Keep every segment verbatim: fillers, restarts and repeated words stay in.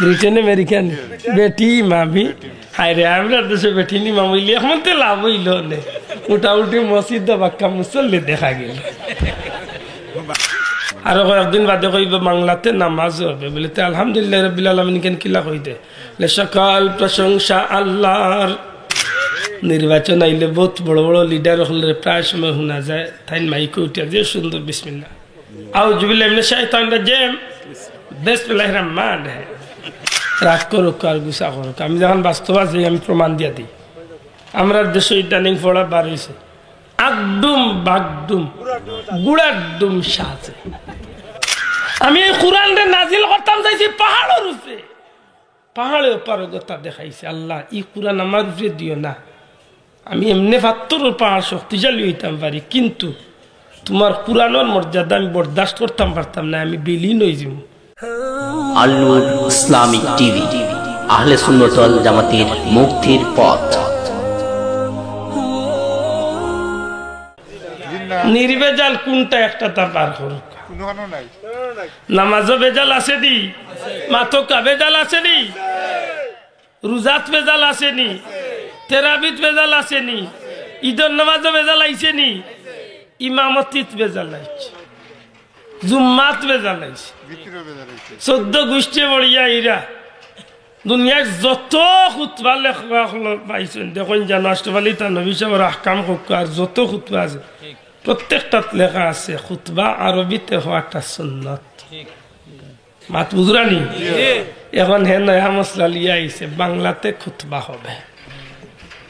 Britain American বেটি ইমামি। হায় রে, আমরার দেশে বেটি ইমাম অইলে এখন তো লাভ অইলো নে। মোটামুটি মসজিদ বাক্কা মুসল্লি দেখা গেল। আরো কয়েকদিন বাদে কইব বাংলাতে নামাজ হবে বলে, তে আলহামদুলিল্লাহ রাব্বিল আলামিন কেন কিলা কই দে? লে সকল প্রশংসা আল্লাহর। নির্বাচন আইলে বহুত বড় বড় লিডার অকলরে প্রায় সময় হুনা যায়, তাইন মাইকে উঠিয়া যে সুন্দর বিসমিল্লাহ, আউযুবিল্লাহি মিনাশ শাইতানির রাজিম, বিসমিল্লাহির রহমানির রহিম। রাগ করুক আর গুসা করুক, আমি যখন বাস্তব আছি আমি প্রমাণ দিয়া দিই। আমরার দেশে ইদানিং পড়া বার অইছে, আগডুম বাগডুম গুড়ার ডুম সাজে। আমি এই কোরআনরে নাজিল করতাম চাইছি পাহাড়র উপরে, পাহাড়ে অপারগতা দেখাইছে। আল্লাহ, ই কোরআন আমার উপরে দিও না। আমি এমনে পাত্থরর পাহাড় শক্তিশালী অইতাম পারি, কিন্তু তুমার কোরআনর মর্যাদা আমি বরদাস্ত করতাম পারতাম না, আমি বিলীন অইযিমু। আল নূর ইসলামিক টিভি, আহলে সুন্নত ওয়াল জামাতের মুক্তির পথ। নির্ভেজাল কোনটা একটা তা বার করুক। নামাজও ভেজাল আছে নি? মাতকা ভেজাল আছে নি? রোজাত ভেজাল আছে নি? তেরাবিত ভেজাল আছে নি? ঈদর নামাজও ভেজাল আইছে নি? ইমামতিত ভেজাল আইছে, জুম্মাত ভেজাল আইছে। চৌদ্দ গোষ্ঠী বড়িয়া ইরা দুনিয়ার যত খুতবা লেখক অকল পাইছইন, দেখইন জানো আশরাফ আলী থানভী সাবর আহকাম কউক্কা আর যত খুতবা আছে, প্রত্যেকটাত লেখা আছে খুতবা আরবিতে হওয়াটা সুন্নত। মাত বুঝরা নি? এখন হে নয়া মসলা লিয়া আইছে, বাংলাতে খুতবা হবে।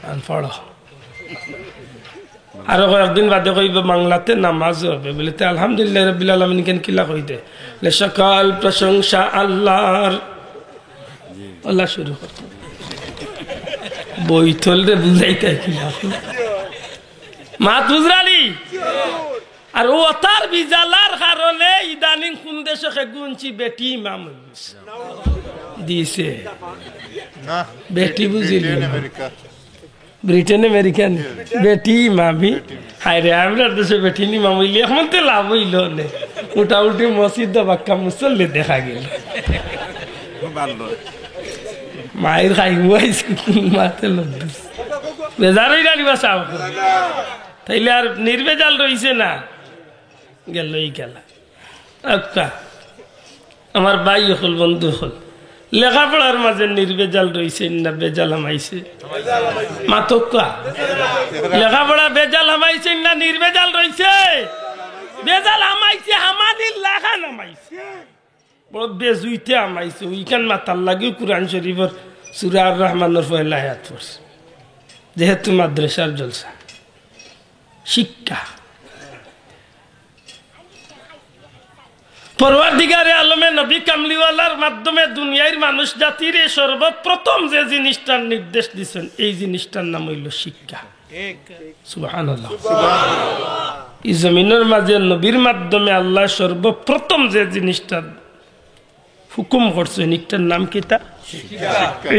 আন পড়ো। আরো কয়েকদিন বাদে কইব বাংলাতে নামাজ হবে বলে, তে আলহামদুলিল্লাহ রাব্বিল আলামিন কেন কিলা কই দে? লে সকল প্রশংসা আল্লাহর। আল্লাহ শুরু করতে বইতলরে বুঝাইতে কিলা? মাত বুঝরা নি? আর অতার ভেজালর কারণে ইদানিং কোন দেশো কে গুনছি বেটি ইমাম অইগেছে। দিছে। না, বেটি বুঝিলি না। আমেরিকা। ব্রিটেন আমেরিকান বেটি ইমামি। হায় রে, আমরার দেশে বেটি ইমাম অইলে এখন তো লাভ অইলো নে। মোটামুটি মসজিদ বাক্কা মুসল্লি দেখা গেল। মাইর খাই হুয়াইছে, মাতে লদ্দুস। বেজার অইরা নি বা সাব। তাইলে আর নির্ভেজাল রইছে না, গেলই গেলা। আচ্ছা, আমার ভাই অকল, বন্ধু অকল, লেখাপড়ার মাঝে নির্ভেজাল রইছে না বেজাল হামাইছে? মাতকা। লেখাপড়া বেজাল হামাইছে না নির্ভেজাল রইছে? বেজাল হামাইছে, হামানির লাখান হামাইছে। বড় বেজুইতে হামাইছে, ওইখান মাতার লাগিও কোরআন শরীফর সূরা আর রহমানর পয়লা আয়াত পড়ছে। যেহেতু মাদ্রাসার জলসা, শিক্ষা। পরওয়ারদিগারে আলমে নবী কামলিওয়ালার মাধ্যমে দুনিয়ার মানুষ জাতিরে সর্বপ্রথম যে জিনিসটার নির্দেশ দিছেন, এই জিনিসটার নাম অইলো শিক্ষা। সুবহানাল্লাহ। এই জমিনর মাঝে নবীর মাধ্যমে আল্লাহ সর্বপ্রথম যে জিনিসটার হুকুম করছেন, ইটার নাম কিতা?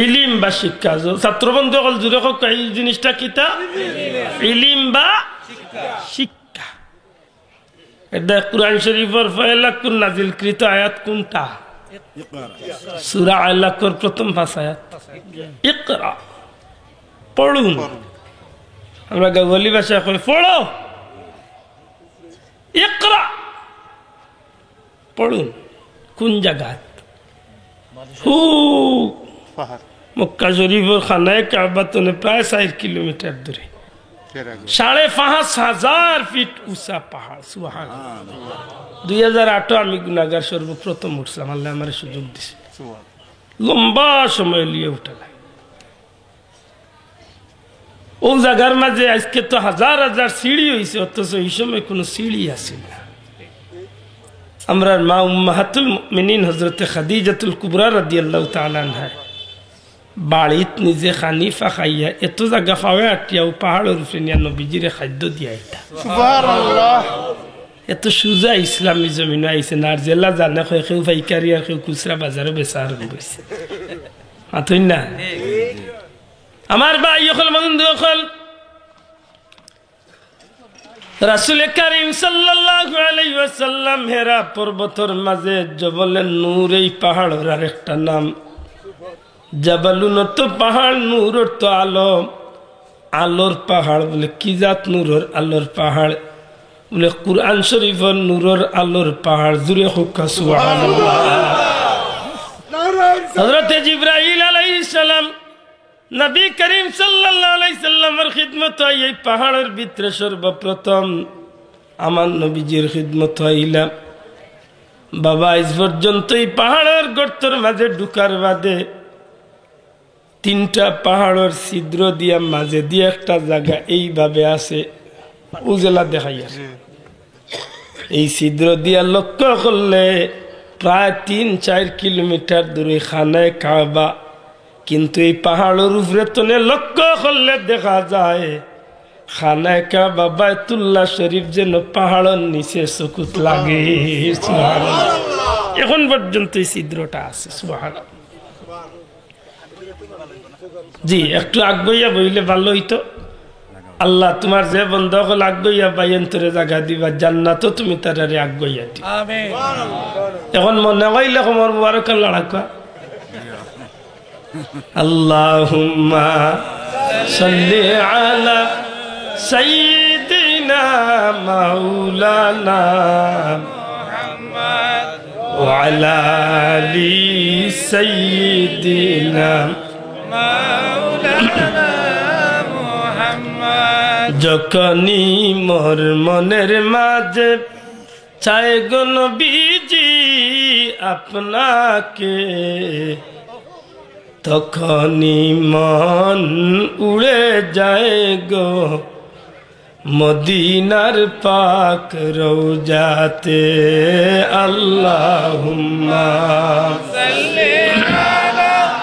ইলিম বা শিক্ষা। ছাত্র বন্ধু অকল জুরে কউক্কা, এই জিনিসটা কিতা? ইলিম বা শিক্ষা। এটা কোরআন শরীফর পয়লা কোন নাজিলকৃত আয়াত কোনটা? সূরা আলাকর প্রথম পাঁচ আয়াত। ইকরা, পড়ুন। আমরা গাওয়ালি ভাষায় কই, পড়ো। ইকরা, পড়ুন। কোন জাগাত? হু, পাহাড়। মক্কা শরীফর খানায়ে কাবা তনে প্রায় চাইর কিলোমিটার দূরে। সাড়ে পাঁচ হাজার ফিট উঁচা পাহাড়। সুবহানাল্লাহ। দুই হাজার আটো আমি গুনাগার সর্বপ্রথম উঠছিলাম, আল্লায় আমারে সুযোগ দিছে। লম্বা সময় লিয়ে উঠা লাগে। ও জাগার মাঝে আজকে তো হাজার হাজার সিঁড়ি অইছে, অথচ ওই সময় কোনো সিঁড়ি আছিল না। আমরার মা উম্মাহাতুল মুমিনিন হযরতে খাদিজাতুল কুবরা রাদিয়াল্লাহু তাআলা আনহা বাড়িত নিজে খানি পাকাইয়া এত জাগা পাওয়ে আটিয়া ও পাহাড়র উপরে নিয়া নবীজিরে খাদ্য দিয়া আইতা। সুবহানাল্লাহ। এত সুজা ইসলামী জমিনো আইছে না, আর যেলা জানে কয় কেউ পাইকারি আর কেউ খুচরা বাজারো বেচা আরম্ভ অইছে। মাতইন না? আমার ভাই অকল, বন্ধু অকল, রাসূলে কারীম সাল্লাল্লাহু আলাইহি ওয়াসাল্লাম হেরা পর্বতর মাঝে জবলে নূর, এই পাহাড়র আরেকটা নাম জাবালুন অর্থ পাহাড়, নূর অর্থ আলো। আলোর পাহাড় বলে কি জাত? নূরর আলোর পাহাড়। বলে কোরআন শরীফর নূরর আলোর পাহাড়। জুরে কউক্কা সুবহানাল্লাহ। হযরতে জিব্রাইল আলাইহিস সালাম নবী করিম সাল্লাল্লাহু আলাইহি সাল্লামর খিদমত অইয়া এই পাহাড়র ভিতরে সর্বপ্রথম আমার নবীজির খিদমত অইলা। বাবা, আইজ পর্যন্ত এই পাহাড়র গর্তর মাঝে ঢুকার বাদে তিনটা পাহাড়র ছিদ্র দিয়া মাঝে দিয়া একটা জাগা এইভাবে আছে, উজলা দেখাইয়ার। এই ছিদ্র দিয়া লক্ষ্য করলে প্রায় তিন চাইর কিলোমিটার দূরে খানায়ে কাবা, কিন্তু এই পাহাড়র উপরে তনে লক্ষ্য করলে দেখা যায় খানায়ে কাবা বায়তুল্লাহ শরীফ যেন পাহাড়র নিচে চকুত লাগে। সুবহানাল্লাহ। এখন পর্যন্ত এই ছিদ্রটা আছে। সুবহানাল্লাহ। জি, একটু আগুয়াইয়া বইলে ভালা অইতো। আল্লাহ, তুমার যে বন্দা অকল আগুয়াইয়া বায়ন্তরে জাগা দিবা, জান্নাতো তুমি তারারে আগুয়াইয়া দিও। আমিন। এখন মনে অইলে কোমর মুবারক লড়াউক্কা। আল্লাহুম্মা সাল্লি আলা সাইয়্যিদিনা মাওলানা মুহাম্মদ ওয়া আলা আলি সাইয়্যিদিনা মাওলানা মুহাম্মদ। যখনই মোর মনের মাঝে চায় গো নবীজি আপনাকে, তখনই মন উড়ে যায় গো মদিনার পাক রওজাতে। আল্লাহুম্মা সাল্লি আলা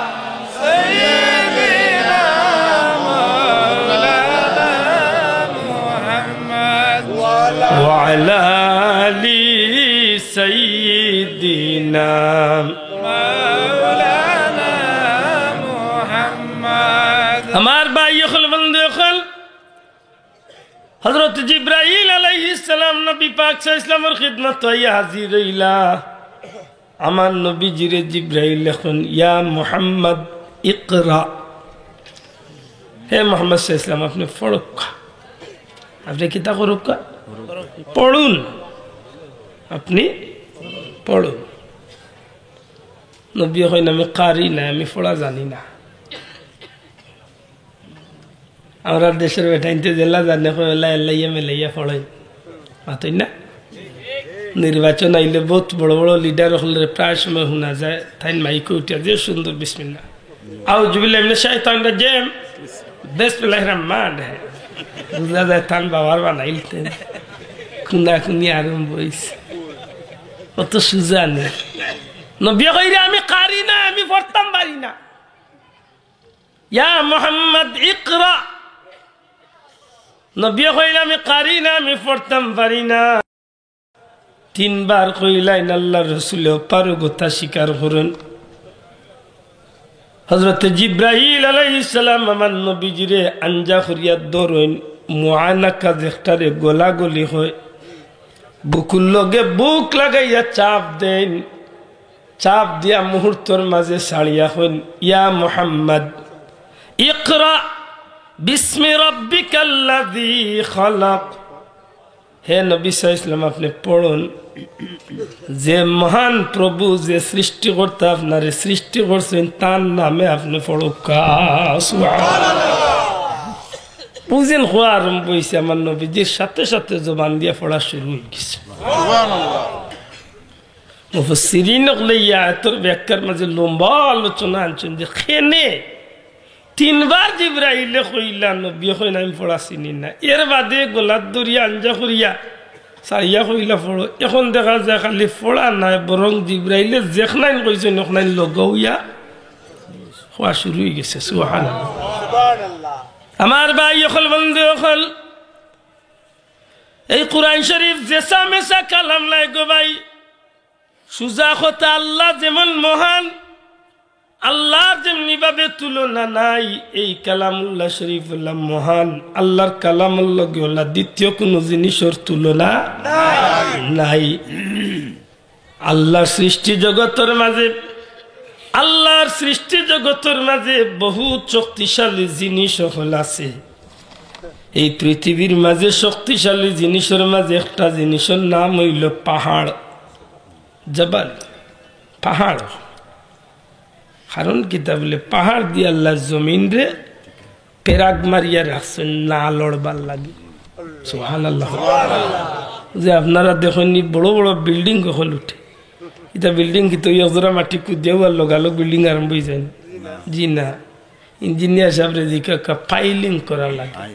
সাইয়্যিদিনা মাওলানা মুহাম্মদ ওয়া আলা আলি সাইয়্যিদিনা মাওলানা মুহাম্মদ। আমার ভাই অকল, বন্ধু অকল, হযরত জিব্রাইল আলাইহিস সালাম নবী পাক সাল্লাল্লাহু আলাইহি ওয়াসাল্লামর খিদমত অইয়া হাজির অইলা। আমার নবীজিরে জিব্রাইল কইন, "ইয়া মুহাম্মদ, ইকরা।" হে মুহাম্মদ সাল্লাল্লাহু আলাইহি ওয়াসাল্লাম, আপনে পড়উক্কা। আপনে কিতা করউক্কা? পড়ুন। আপনে পড়ুন। নবীয়ে কইন, "আমি কারি না, আমি পড়া জানি না।" আমরার দেশর বেটাইন্তে যেলা জানে কয়, "ওলা এল্লাইয়া মেলাইয়া পড়ইন।" মাতইন না? নির্বাচন আইলে বউত বড় বড় লিডার অকলরে প্রায় সময় হুনা যায়, তাইন মাইকো উঠিয়া যে সুন্দর বিসমিল্লাহ, আউযুবিল্লাহি মিনাশ শাইতানির রাজিম, বিসমিল্লাহির রহমানির রহিম। বুঝা যায় তান বাবার বানাইলতে। কুনাকুনি আরম্ভ অইছে। অত সুজা নি। নবীয়ে কইরা, "আমি কারি না, আমি পড়তাম পারি না।" ইয়া মুহাম্মদ ইকরা। নবীয়ে কইলা, "আমি কারি না, আমি পড়তাম পারি না।" তিনবার কইলাইন, আল্লাহর রসুলে অপারগতা স্বীকার করইন। হযরতে জিব্রাইল আলাইহিস সালাম আমার নবীজিরে আঞ্জা করিয়া ধরইন, মুআনাকা যেটারে গলাগলি কয়, বুকুর লগে বুক লাগাইয়া চাপ দেইন। চাপ দিয়া মুহূর্তর মাঝে ছাড়িয়া কইন, "ইয়া মুহাম্মদ, ইকরা বিসমি রাব্বিকাল্লাযী খালাক।" হে নবী সাল্লাল্লাহু আলাইহি ওয়াসাল্লাম, আপনে পড়ুন, যে মহান প্রভু, যে সৃষ্টিকর্তা আপনারে সৃষ্টি করছইন, তার নামে আপনে পড়উক্কা। সুবহানাল্লাহ। বুঝইন, কওয়া আরম্ভ অইছে, আমার নবীজির সাথে সাথে জবান দিয়া পড়া শুরু অইগেছে। মুফাসসিরিন অকলে ই আয়াতর ব্যাখ্যার মাঝে লম্বা আলোচনা আনছইন যে কেনে তিনবার জিব্রাইলে কইলা, নবীয়ে কইন, "আমি পড়া চিনি না।" এর বাদে গলাত ধরিয়া আঞ্জা করিয়া ছাড়িয়া কইলা, "পড়ো।" এখন দেখা যায় খালি পড়া নায়, বরং জিব্রাইলে যেখনাইন কইছইন, অখনাইন লগাইয়া কওয়া শুরু অইগেছে। সুবহানাল্লাহ। আমার ভাই অকল, বন্ধু অকল, এই কোরআন শরীফ যেছা মেছা কালাম নায় গো ভাই। সুজা কথা, আল্লাহ যেমন মহান, আল্লাহর যেমনি ভাবে তুলনা নাই, এই কালামুল্লাহ শরীফুল্লাহ মহান। আল্লাহর কালামর লগে অলা দ্বিতীয় কুনু জিনিসর তুলনা নাই। আল্লাহর সৃষ্টি জগতর মাঝে আল্লাহর সৃষ্টি জগতর মাঝে বহুত শক্তিশালী জিনিস অকল আছে। এই পৃথিবীর মাঝে শক্তিশালী জিনিসর মাঝে একটা জিনিসর নাম অইলো পাহাড়, জবাল, পাহাড়। কারণ কিতা বুলে, পাহাড় দিয়া আল্লাহ জমিনরে পেরাগ মারিয়া রাখছইন না লড়বার লাগি। সুবহানাল্লাহ। যে আপনারা দেখইন নি বড় বড় বিল্ডিং অকল উঠে, ইতা বিল্ডিং কিতা অউ একজরা মাটি কুদিয়াউ আর লগালগ বিল্ডিং আরম্ভ অইযায় নি? জি না। ইঞ্জিনিয়ার সাবরে জিকাউক্কা, পাইলিং করা লাগে।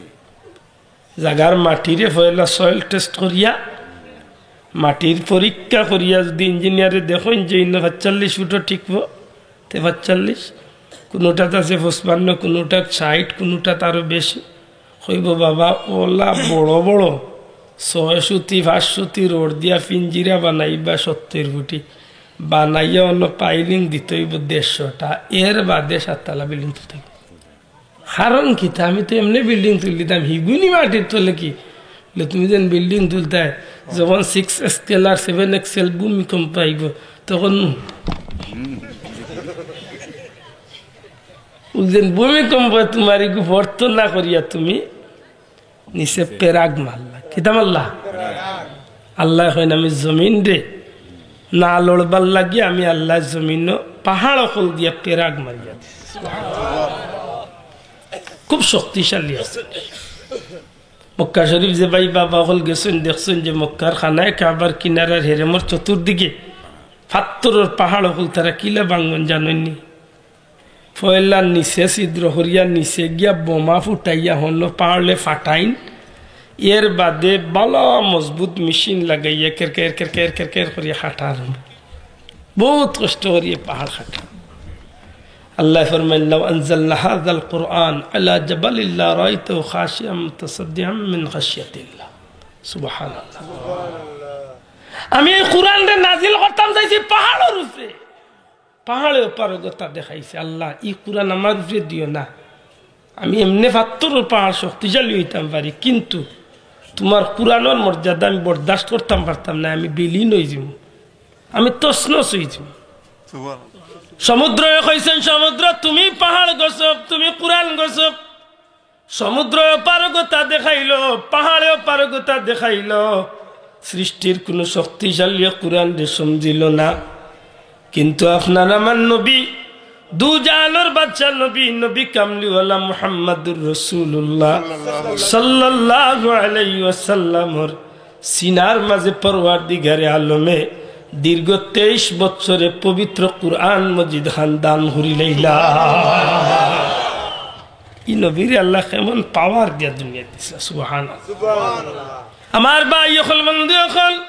জাগার মাটিরে পয়লা সয়েল টেস্ট করিয়া, মাটির পরীক্ষা করিয়া যুদি ইঞ্জিনিয়ারে দেখইন যে ইনো পাঁচচল্লিশ ফুটো টিকবো, তে পাঁচচল্লিশ, কুনুটাত আছে পঁচপান্ন, কুনুটাত ষাইট, কুনুটাত আরো বেশি। কইবো, "বাবা, অলা বড় বড় ছয় সুতি, পাঁচ সুতি রড দিয়া পিঞ্জিরা বানাইবা সত্তইর ফুটি, বানাইয়া অনো পাইলিং দিতে অইবো দেড়শোটা, এর বাদে সাততলা বিল্ডিং তুলতে অইবো।" কারণ কিতা? আমি তো এমনে বিল্ডিং তুলি দিতাম, হিগুনি মাটির তলে কি? বলে, "তুমি যেন বিল্ডিং তুলতায়, যখন সিক্স স্কেল আর সেভেন এক্সেল ভূমিকম্প আইবো, তখন ও যেন ভূমিকম্প তুমার ইগু পড়তো না করিয়া তুমি নিচে পেরাগ মারলা।" কিতা মারলা? আল্লায় কইন, "আমি জমিনরে না লড়বার লাগি আমি আল্লায় জমিনো পাহাড় অকল দিয়া পেরাগ মারিয়া দিছি।" খুব শক্তিশালী আছে। মক্কা শরীফ যে ভাই বাবা অকল গেছইন, দেখছইন যে মক্কার খানায় কাবার কিনারার হেরেমর চতুর্দিকে পাত্থরর পাহাড় অকল তারা কিলা ভাঙ্গইন জানইন নি? পয়লা নিচে ছিদ্র করিয়া নিচে গিয়া বোমা ফুটাইয়া হনো পাহাড়ে ফাটাইন, এর বাদে বালা মজবুত মেশিন লাগাইয়া কের কের কের কের কের কের করিয়া কাটা আরম্ভ। বহুত কষ্ট করিয়া পাহাড় কাটা। আল্লায় ফরমাইন, "লাউ আনজালনা হাযাল কুরআন আলা জাবালিন লারাআইতাহু খাশিআম মুতাসাদ্দিআম মিন খাশিয়াতিল্লাহ।" সুবহানাল্লাহ। আমি এই কুরআনরে নাজিল করতাম চাইছি পাহাড়র উপরে। পাহাড়ে অপারগতা দেখাইছে, "আল্লাহ, ই কুরআন আমার উপরে দিও না, আমি এমনে পাত্থরর পাহাড় শক্তিশালী অইতাম পারি, কিন্তু তুমার কুরআনর মর্যাদা আমি বরদাস্ত করতাম পারতাম না, আমি বিলীন অইযিমু, আমি তছনছ অইযিমু।" সমুদ্ররে কইছইন, "সমুদ্র, তুমি পাহাড় গজব, তুমি কুরআন গজব।" সমুদ্রয় অপারগতা দেখাইলো, পাহাড়ে অপারগতা দেখাইলো, সৃষ্টির কুনু শক্তিশালীয়ে কুরআনরে সমঝিলো না। কিন্তু আপনার আমার নবী, দু জাহানর বাদশা নবী, নবী কামলিওয়ালা মুহাম্মাদুর রাসূলুল্লাহ সাল্লাল্লাহু আলাইহি ওয়াসাল্লামর সিনার মাঝে পরওয়ারদিগারে আলমে দীর্ঘ তেইশ বছরে পবিত্র কুরআন মজিদ খান দান করিলাইলা। ই নবীরে আল্লায় কেমন পাওয়ার দিয়া দুনিয়াত দিছলা, সুবহানাল্লাহ। আমার ভাই অকল, বন্ধু অকল,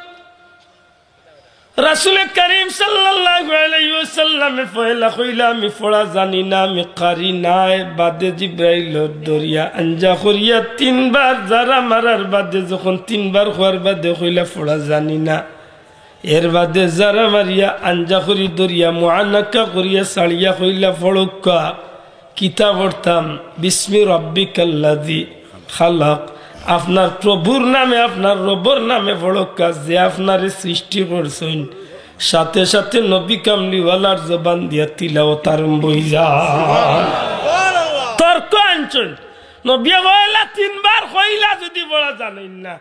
রাসূলে করিম সাল্লাল্লাহু আলাইহি ওয়াসাল্লামে পয়লা কইলা, "আমি পড়া জানি না, আমি কারি না।" এর বাদে জিব্রাইলর দরিয়া আঞ্জা করিয়া তিনবার জারা মারার বাদে, যখন তিনবার কওয়ার বাদে কইলা, "পড়া জানি না।" এর বাদে জারা মারিয়া আঞ্জা করি দরিয়া মুআনাকা করিয়া ছাড়িয়া কইলা, "পড়উক্কা।" কিতা পড়তাম? "বিসমি রাব্বিকাল্লাযী খালাক।" আপনার প্রভুর নামে, আপনার রবর নামে পড়উক্কা, যে আপনারে সৃষ্টি করছইন। সাথে সাথে নবী কামলিওয়ালার জবান দিয়া তিলাওয়াত আরম্ভ অইযায়। তর্ক আনছইন। নবীয়ে কইলা, তিনবার কইলা যুদি পড়া জানইন না,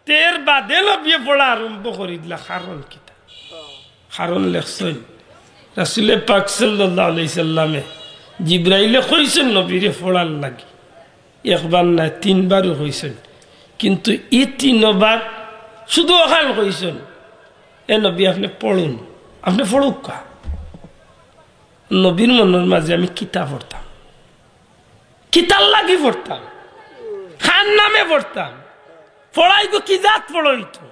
তে এর বাদে নবীয়ে পড়া আরম্ভ করি দিলা, কারণ কিতা? কারণ লেখছইন, রাসূলে পাক সাল্লাল্লাহু আলাইহি সাল্লামে জিব্রাইলে কইছইন নবীরে পড়ার লাগি, একবার নায়, তিনবারও কইছইন। কিন্তু ই তিনবার শুধু অখান কইছইন, "এ নবী, আপনে পড়উন, আপনে পড়উক্কা।" নবীর মনর মাঝে আমি কিতা পড়তাম? কিতার লাগি পড়তাম? কার নামে পড়তাম? পড়া ইগু কি জাত পড়া অইতো?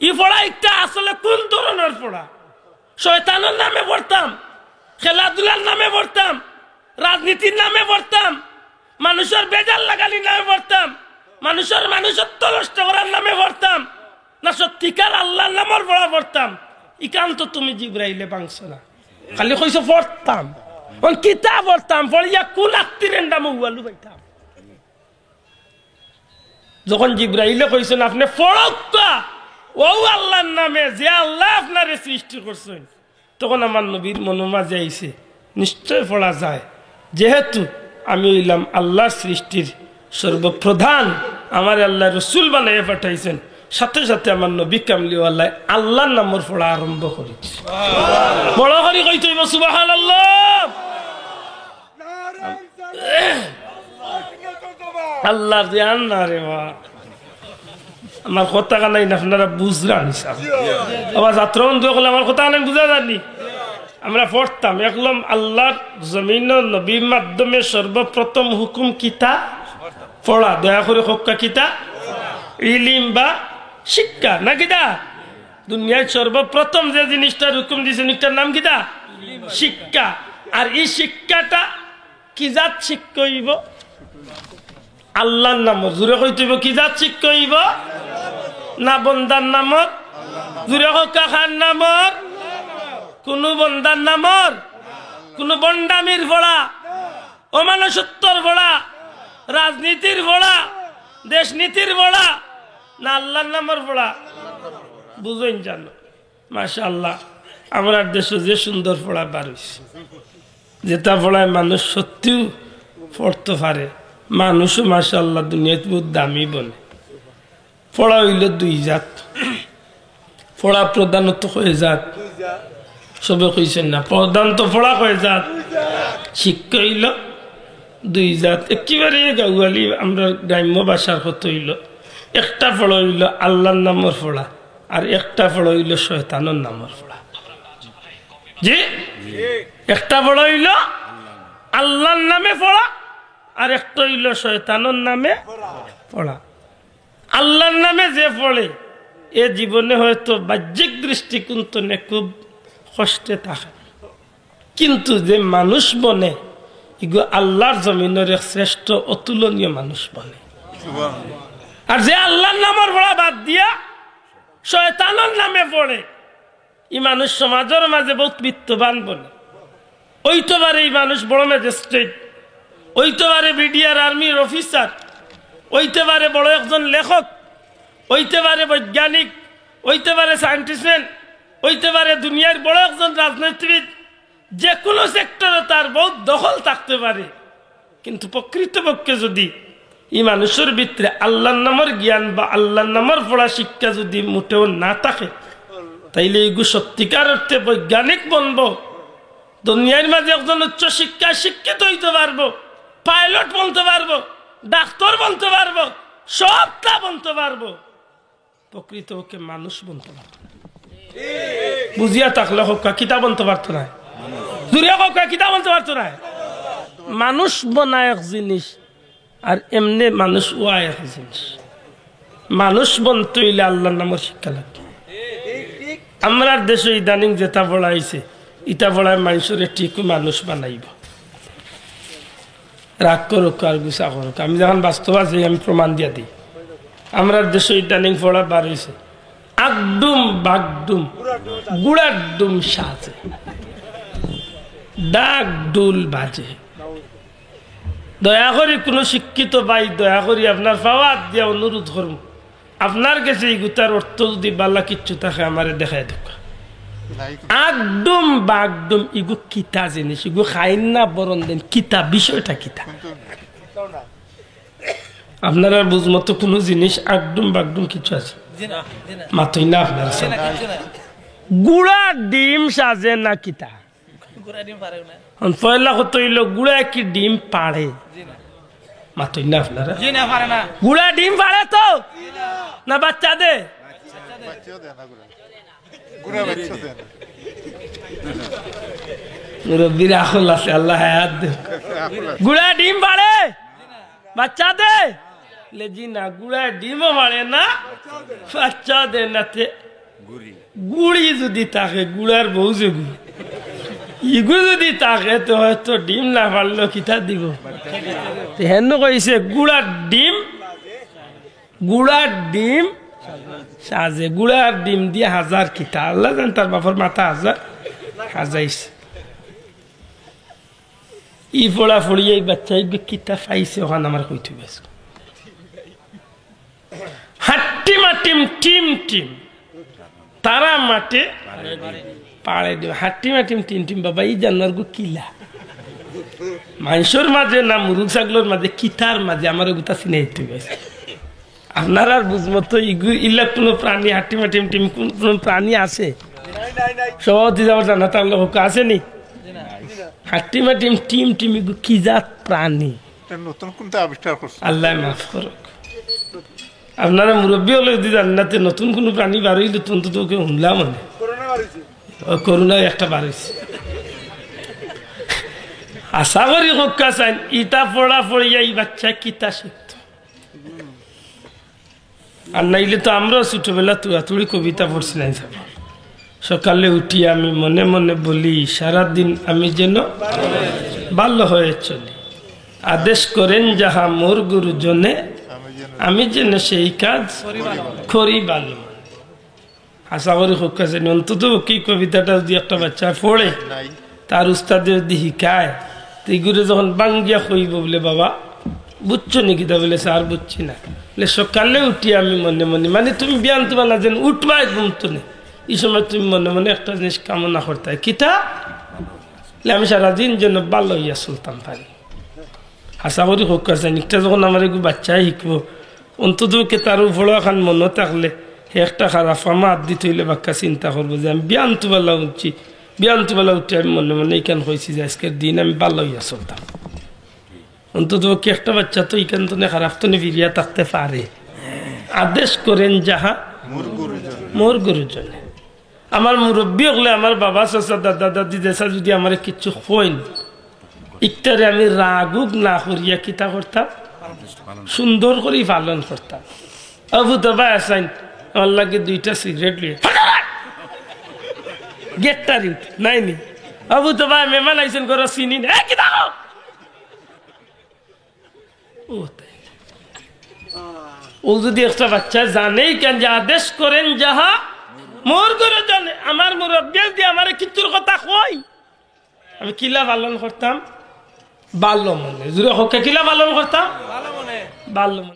ই পড়া একটা আসলে কুন ধরনর পড়া? শয়তানর নামে পড়তাম, খেলাধুলার নামে পড়তাম, রাজনীতির নামে পড়তাম, মানুষর বেজার লাগানির নামে পড়তাম, মানুষর মানুষত্ব নষ্ট করার নামে পড়তাম, না সত্যিকার আল্লাহর নামর পড়া পড়তাম? ইখান তো তুমি জিব্রাইলে ভাংছো না। খালি কইছো পড়তাম। অখন কিতা পড়তাম? পড়িয়া কুন আত্তির এন্ডা মৌয়ালু পাইতাম? যখন জিব্রাইলে কইছইন, "আপনে পড়উক্কা, অউ আল্লাহর নামে, যে আল্লায় আপনারে সৃষ্টি করছইন", তখন আমার নবীর মনর মাঝে আইছে, নিশ্চয় পড়া যায়, যেহেতু আমি অইলাম আল্লাহর সৃষ্টির সর্বপ্রধান, আমারে আল্লাহ রসুল বানাইয়া পাঠাইছেন, সাথে সাথে আমার নবী কামলিওয়ালায় আল্লাহর নামর পড়া আরম্ভ করেছে। বড় করি কইতে অইবো সুবহানাল্লাহ। আল্লাহর জ্ঞান না রে বা। আমার কথা কানাইন আপনারা বুঝরা নি সাব? আবার ছাত্র বন্ধু অকলে আমার কথা কানাইন বুঝা যার নি? আমরা পড়তাম, একলম আল্লাহর জমিন নবীর মাধ্যমে সর্বপ্রথম হুকুম কিতা? পড়া। দয়া করি কউক্কা কিতা? ইলিম বা শিক্ষা, না কিতা? দুনিয়ার সর্বপ্রথম যে জিনিসটার হুকুম দিছে, ইটার নাম কিতা? শিক্ষা। আর ই শিক্ষাটা কি জাত শিক্ষা অইবো? আল্লাহর নামর। জুরে কইতে অইবো, কি জাত শিক্ষা অইবো? না বন্দার নামর? জুরে কউক্কা, কার নামর? কুনু বন্দার নামর? কুনু বন্ডামির পড়া, অমানুষত্বর পড়া, রাজনীতির পড়া, দেশনীতির পড়া, না আল্লাহর নামর পড়া? বুঝইন জানো। মাশাআল্লাহ, আমরার দেশো যে সুন্দর পড়া বার অইছে, যেটা পড়ায় মানুষ সত্যিউ পড়তো পারে, মানুষও মাশাআল্লাহ দুনিয়াত বউত দামি বনে। পড়া অইলো দুই জাত, পড়া প্রধানত কয় জাত, সবে কইছইন না, প্রধানত পড়া কয় জাত, শিক্ষা অইলো দুই জাত। একেবারে গাঁওয়ালি, আমরার গ্রাম্য ভাষার কথা অইলো, একটা পড়া অইলো আল্লাহর নামর পড়া, আর একটা পড়া অইলো শয়তানর নামর পড়া। জি, একটা পড়া অইলো আল্লাহর নামে পড়া, আর একটা অইলো শয়তানর নামে পড়া। আল্লাহর নামে যে পড়ে, এ জীবনে হয়তো বাহ্যিক দৃষ্টিকোণ তনে খুব কষ্টে থাকে, কিন্তু যে মানুষ বনে, ইগু আল্লাহর জমিনর এক শ্রেষ্ঠ অতুলনীয় মানুষ বনে। আর যে আল্লাহর নামর পড়া বাদ দিয়া শয়তানর নামে পড়ে, ই মানুষ সমাজর মাঝে বউত বিত্তবান বনে। অইতে পারে ই মানুষ বড় ম্যাজিস্ট্রেট, অইতে পারে বিডিআর আর্মির অফিসার, অইতে পারে বড় একজন লেখক, অইতে পারে বৈজ্ঞানিক, অইতে পারে সায়েন্টিস্টম্যান, অইতে পারে দুনিয়ার বড় একজন রাজনীতিবিদ। যে কুনু সেক্টরো তার বউত দখল থাকতে পারে, কিন্তু প্রকৃতপক্ষে যুদি ই মানুষর ভিতরে আল্লাহর নামর জ্ঞান বা আল্লাহর নামর পড়া শিক্ষা যুদি মুটেও না থাকে, তাইলে ইগু সত্যিকার অর্থে বৈজ্ঞানিক বনবো, দুনিয়ার মাঝে একজন উচ্চ শিক্ষায় শিক্ষিত অইতে পারবো, পাইলট বনতে পারবো, ডাক্তার বনতে পারবো, সবতা বনতে পারবো, প্রকৃতপক্ষে মানুষ বনতে পারতো না। বুঝিয়া থাকলে কউক্কা, কিতা বনতে পারতো না? জুরে কউক্কা, কিতা বনতে পারতো না? মানুষ বনা এক জিনিস, আর এমনে মানুষ অওয়া এক জিনিস। মানুষ বনতে অইলে আল্লাহর নামর শিক্ষা লাগবো। আমরার দেশো ইদানিং যেটা পড়া অইছে, ইটা পড়ায় মানষরে ঠিকউ মানুষ বানাইবো। রাগ করউক্কা আর গুসা করউক্কা, আমি যেখান বাস্তব আছি, আমি প্রমাণ দিয়া দেই। আমরার দেশো ইদানিং পড়া বার অইছে, আগডুম বাগডুম, গুড়ার ডিম সাজে, ডাক ডুল বাজে। দয়া করি কুনু শিক্ষিত ভাই, দয়া করি আপনার পাও আত দিয়া অনুরোধ করমু, আপনার গেছে ইগুতার অর্থ যুদি বালা কিচ্ছু থাকে, আমারে দেখাই দেউক্কা। আগডুম বাগডুম, ইগু কিতা জিনিস? ইগু খাইন না বরন দেইন? কিতা বিষয়টা কিতা? আপনারার বুঝ মতো কুনু জিনিস আগডুম বাগডুম কিচ্ছু আছে? জি না, জি না। মাতইন না আপনারা জি না, সব। কিচ্ছু না। গুড়া ডিম সাজে না কিতা? গুড়া ডিম পারেও না। অখন পয়লা কথা অইলো, গুড়ায় কি ডিম পারে? জি না। মাতইন না আপনারা। জি না, পারে না। গুড়া ডিম পারে তো? জি না। না বাচ্চা দে? বাচ্চা দে। গুড়া বাচ্চা দে। মুরব্বির আখল আছে, আল্লাহ হায়াত দে। গুড়া ডিম পারে? বাচ্চা দে? লে জি না, গুড়ায় ডিমও পারে না, বাচ্চা দে না। তে গুড়ি যুদি থাকে, গুড়ার বউ যেগু, ইগু যুদি থাকে, তে হয়তো ডিম না পারলেও কিতা দিবো? তে হেন কইছে, গুড়ার ডিম, গুড়ার ডিম সাজে, গুড়ার ডিম দিয়া হাজার কিতা। আল্লাহ জানে তার বাপর মাথা হাজার হাজাইছে। ই পড়া পড়িয়া ই বাচ্চায় কিতা পাইছে, অখান আমারে কইতে অইবো। হাট্টিমাটিম টিম টিম, তারা মাঠে পাড়ে দিম। হাট্টিমাটিম টিম টিম, বাবা, ই জানোয়ারগু কিলা? মানষর মাঝে না মুরগ ছাগলর মাঝে, কিতার মাঝে, আমার ওগুতা চিনাইতে গেছে। আপনারার বুঝ মতো ইগু-, ইলা কুনু প্রাণী, হাট্টিমা টিম টিম কুন-, কুনু প্রাণী আছে? সভাপতি যাবার জানা তার লোক আছে নি? হাট্টিমা টিম টিম টিম ইগু কি জাত প্রাণী? এটা নতুন কুনটা আবিষ্কার করছে? আল্লাহ মাফ করুক। আপনারা মুরব্বী হলে যদি জানেন না, তে নতুন কুনু প্রাণী বার হইলে তো অন্তত ওকে হুনলাম মানে। ও করোনা একটা বার হইছে। আশা করি হক্কা চাইন, ইতা পড়া পড়িয়া এই বাচ্চা কিতা শিখত। আর নাইলে তো আমরাও ছোটবেলা তুড়াতুড়ি কবিতা পড়ছি নাই। সকালে উঠি আমি মনে মনে বলি, সারাদিন আমি যেন ভালো হয়ে চলি। আদেশ করেন যাহা মোর গুরুজনে, আমি যেন সেই কাজ করি ভালো। আশা করি হক্কা চাইন, অন্তত কি কবিতাটা যদি একটা বাচ্চা পড়ে, নাই। তার উস্তাদে যদি হিকায়, তো ইগুরে যখন বাঙ্গিয়া কইব বলে, "বাবা, বুঝছো নি কিতা?" বলে, "স্যার, বুঝছি না।" বলে, "সকালে উঠি আমি মনে মনে", মানে তুমি বিয়ান তুমালা যেন উঠবায় ঘুম তনে, এই সময় তুমি মনে মনে একটা জিনিস কামনা করতায়, কিতা? বলে, "আমি সারাদিন যেন ভালো হইয়া চলতাম পারি।" আশা করি হক্কা চাইন, একটা যখন আমার এগু বাচ্চায় শিখবো, অন্তত কে তার উপরে এখন মনে থাকলে, হে একটা খারাপ আমা আত দিতে হইলে বাক্কা চিন্তা করবো যে আমি বিয়ান তুমালা উঠছি, বিয়ান তুমালা উঠে আমি মনে মনে এখান কইছি যে আজকের দিন আমি ভালো হইয়া চলতাম। অন্তত কি একটা বাচ্চা তো এখান তনে খারাপ তনে ফিরিয়া থাকতে পারে। আদেশ করেন যাহা মোর গুরুজনে। আমার মুরব্বী হকলে, আমার বাবা, চাচা, দাদা, দাদি, যেসা যদি আমারে কিচ্ছু কইন, ইকটারে আমি রাগ উগ না করিয়া কিতা করতাম? সুন্দর করি পালন করতাম। আবু তো ভাই আসাইন, আমার লাগে দুইটা সিগারেট লিয়ে গেটটা রিউট নাই নি। আবু তো ভাই মেহমান আইছেন, ঘরো চিনি না, এ, কিতা কও? ও তাই। ও যদি একটা বাচ্চা জানেই কেন যে আদেশ করেন যাহা মোর গুরুজনে, আমার মুরব্বী যদি আমারে কিচ্ছুর কথা কই, আমি কিলা পালন করতাম? ভালো মনে। জুরে হক্কা কিলা পালন করতাম? ভালো মনে।